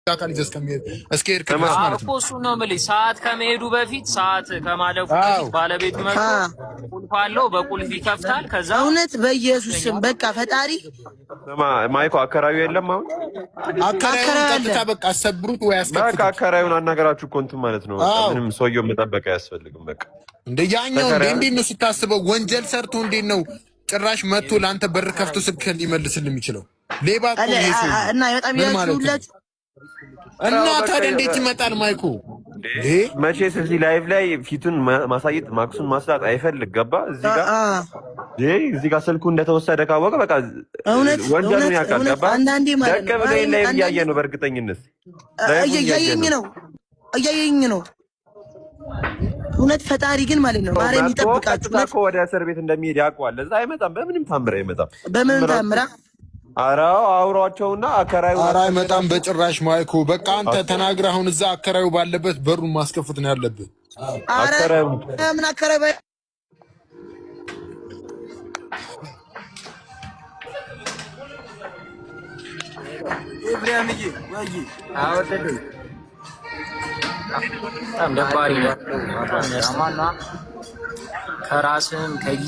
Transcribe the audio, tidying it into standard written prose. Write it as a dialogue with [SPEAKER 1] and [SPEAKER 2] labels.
[SPEAKER 1] አካል ይዘህ እስከሄድክ ድረስ ማለት
[SPEAKER 2] እኮ
[SPEAKER 1] ነው።
[SPEAKER 2] እሱን ነው የምልሽ። ሰዓት ከመሄዱ በፊት፣ ሰዓት ከማለፉ በፊት ባለቤቱ መጥቶ ቁልፍ አለው፣ በቁልፍ ይከፍታል። ከዛ
[SPEAKER 3] እውነት በኢየሱስ ስም በቃ ፈጣሪ።
[SPEAKER 4] ስማ ማይኮ፣ አከራዩ የለም አሁን?
[SPEAKER 1] አከራዩን ቀጥታ በቃ አሰብሩት ወይ
[SPEAKER 4] በቃ
[SPEAKER 1] አስከፍቱት።
[SPEAKER 4] አከራዩን አናገራችሁ እኮ እንትን ማለት ነው። በቃ ምንም ሰውየው መጠበቅ አያስፈልግም። በቃ
[SPEAKER 1] እንደ ያኛው እንደ እንዴት ነው ስታስበው፣ ወንጀል ሰርቶ እንዴት ነው ጭራሽ መጥቶ ለአንተ በር ከፍቶ ስልክህን ሊመልስልህ የሚችለው? ሌባ እኮ ነው ይሄ ሰውዬ።
[SPEAKER 3] እና በጣም
[SPEAKER 1] ምን ማለት ነው?
[SPEAKER 3] ያችሁ
[SPEAKER 1] እና ታዲያ እንዴት ይመጣል ማይኮ?
[SPEAKER 4] መቼስ እዚህ live ላይ ፊቱን ማሳየት፣ ማክሱን ማስላት አይፈልግ፣ ገባ? እዚህ ጋር እዚህ ጋር ስልኩ እንደተወሰደ ካወቀ በቃ ወንጀሉን ያውቃል። ገባ?
[SPEAKER 3] አንዳንዴ ማለት
[SPEAKER 4] ደቅ ብሎ live እያየ ነው፣ በእርግጠኝነት።
[SPEAKER 3] እያየኝ ነው፣ እያየኝ ነው። እውነት ፈጣሪ ግን ማለት ነው ማርያም ይጠብቃችሁ።
[SPEAKER 4] ቀጥታ እኮ ወደ እስር ቤት እንደሚሄድ ያውቀዋል። እዛ አይመጣም፣ በምንም ታምር አይመጣም።
[SPEAKER 3] በምንም ታምራ።
[SPEAKER 4] ኧረ አውሯቸውና አከራዩ
[SPEAKER 1] ኧረ አይመጣም በጭራሽ ማይኮ። በቃ አንተ ተናግረህ አሁን እዛ አከራዩ ባለበት በሩን ማስከፈት ነው ያለብህ።
[SPEAKER 3] ኧረ ምን አከራዩ
[SPEAKER 2] በጣም ደባሪ ነው። ከራስህም ከጊዜ